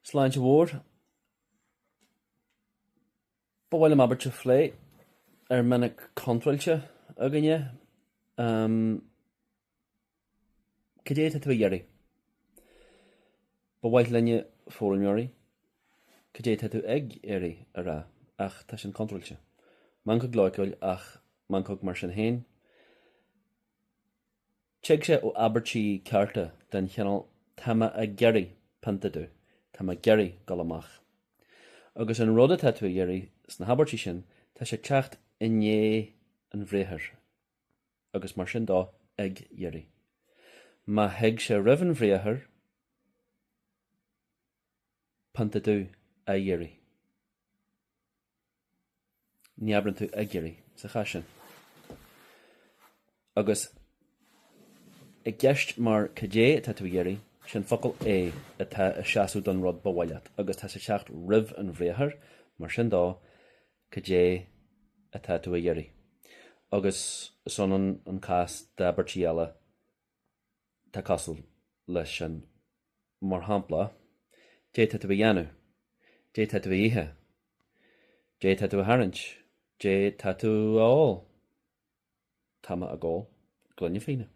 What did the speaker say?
Sláinte mhór. Ba mhaith liom abairt a phlé ar minic contráilte againne. Cad é atá tú a iarraidh? Ba mhaith linne, foghlaimeoirí, cad é atá tú ag iarraidh a rá, ach tá sin contráilte. Meancóg loighciúil ach meancóg mar sin féin. Tig sé ó abairtí cearta den chineál 'tá mé ag iarraidh pionta dubh', 'tá mé ag iarraidh dul amach'. Agus an rud atá tú a iarraidh sna habairtí sin, tá sé ag teacht i ndiaidh an bhriathair. agus mar sin dó, ag iarraidh. Má thig sé roimh an bhriathar, pionta dubh á iarraidh. Ní abrann tú ag iarraidh sa chás sin. Agus i gceist mar cad é atá tú a iarraidh, sin focal é atá ag seasamh don rud ba mhaith leat agus tá sé ag teacht roimh an bhriathar, mar sin dó, Cad é atá tú a iarraidh? Agus is ionann an cás d'abairtí eile atá cosúil leis sin. Mar shampla, Cad é atá tú a dhéanamh? Cad é atá tú a ithe? Cad é atá tú a tharraingt? Cad é atá tú a ól? Tá mé ag ól gloine fíona.